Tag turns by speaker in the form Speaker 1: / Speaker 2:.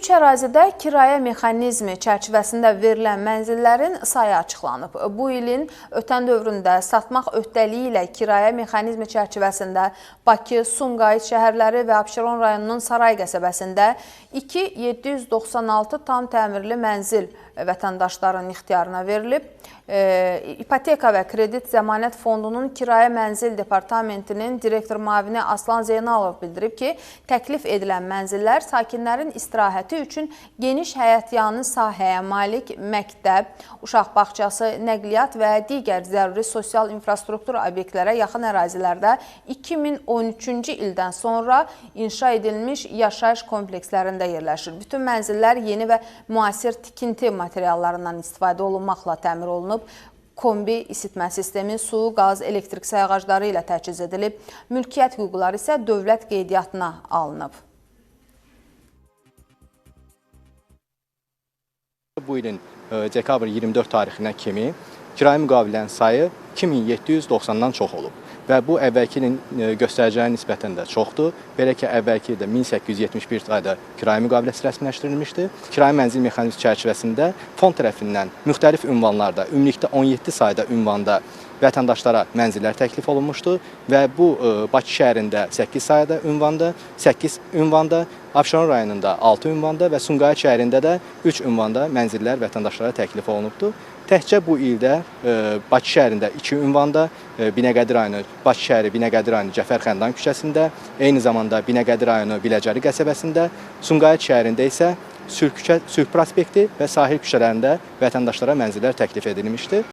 Speaker 1: Üç ərazidə kirayə mexanizmi çərçivəsində verilən mənzillərin sayı açıqlanıb. Bu ilin ötən dövründə satmaq öhdəliyi ilə kirayə mexanizmi çərçivəsində Bakı, Sumqayıt şəhərləri və Abşeron rayonunun Saray qəsəbəsində 2796 tam təmirli mənzil vətəndaşların ixtiyarına verilib. İpoteka və Kredit Zəmanət Fondunun Kirayə Mənzil Departamentinin direktor müavini Aslan Zeynalov bildirib ki, təklif edilən mənzillər sakinlərin istirahəti üçün geniş həyətyanı sahəyə malik məktəb, uşaq bağçası, nəqliyyat və digər zəruri sosial infrastruktur obyektlərə yaxın ərazilərdə 2013-cü ildən sonra inşa edilmiş yaşayış komplekslərində yerləşir. Bütün mənzillər yeni və müasir tikinti materiallarından istifadə olunmaqla təmir olunub. Kombi isitmə sistemi, su, qaz, elektrik sayğacları ilə təchiz edilib. Mülkiyyət hüquqları isə dövlət qeydiyyatına alınıb.
Speaker 2: Bu ilin dekabr 24 tarixinə kimi kirayə müqavilələrinin sayı 2790-dan çox olub və bu əvvəlki ilin göstəricilərinə nisbətən də çoxdur. Belə ki, əvvəlki ildə 1871 sayda kirayə müqaviləsi rəsmiləşdirilmişdi. Kirayə mənzil mexanizmi çərçivəsində fond tərəfindən müxtəlif ünvanlarda, ümumilikdə 17 sayda ünvanda vətəndaşlara mənzillər təklif olunmuşdu və bu Bakı şəhərində 8 sayda ünvanda, 8 ünvanda, Abşeron rayonunda 6 ünvanda və Sumqayıt şəhərində də 3 ünvanda mənzillər vətəndaşlara təklif olunubdur. Təkcə bu ildə Bakı şəhərində 2 ünvanda, Binəqədi rayonu, Bakı şəhəri Binəqədi rayonu Cəfər Xəndan küçəsində, eyni zamanda Binəqədi rayonu Biləcəri qəsəbəsində, Sumqayıt şəhərində isə Sülh prospekti və sahil küçələrində vətəndaşlara mənzillər təklif edilmişdi.